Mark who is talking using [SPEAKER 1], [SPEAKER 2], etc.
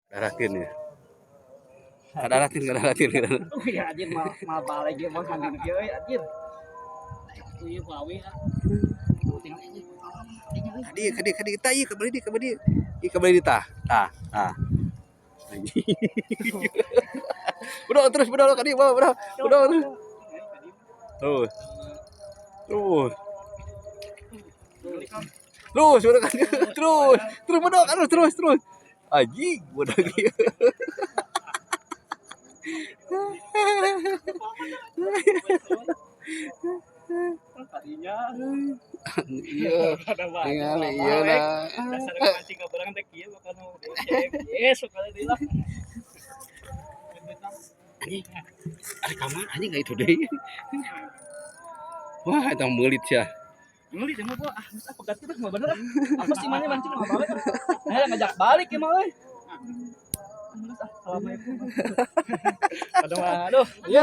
[SPEAKER 1] Daratin ya. Kadaratin, kadaratin, kadaratin.
[SPEAKER 2] Oh ya anjir, mal mal balik ge mah sambil kieu euy anjir. Ieu pawe ah. Tinggal anjir.
[SPEAKER 1] Kadi, kadi, kadi, tah ieu ka beli di, ka beli. Ieu ka beli di tah. Tah, tah. Anjing. Udah terus, udah kadi, bawa, udah. Udah terus. Terus. Terus. Terus, udah kan. Terus. Terus bedok, aduh, terus, terus. Anjing, bodoh ieu.
[SPEAKER 2] Tadinya
[SPEAKER 1] Iya. Ningali ieu nah.
[SPEAKER 2] Dasar mancing ka barang teh kieu bakal nu goceng. Yes, sok kali deui lah.
[SPEAKER 1] Anjing. Ari ka mana anjing itu deui. Wah, eta meulit sia.
[SPEAKER 2] Ngeli teh mah gua ah, geus ah pegat kita mah bener ah. Apa sih mana mancing mah balik. Nah, ngajak balik ya mah euy. Geus ah, assalamualaikum. Aduh, aduh. Iya.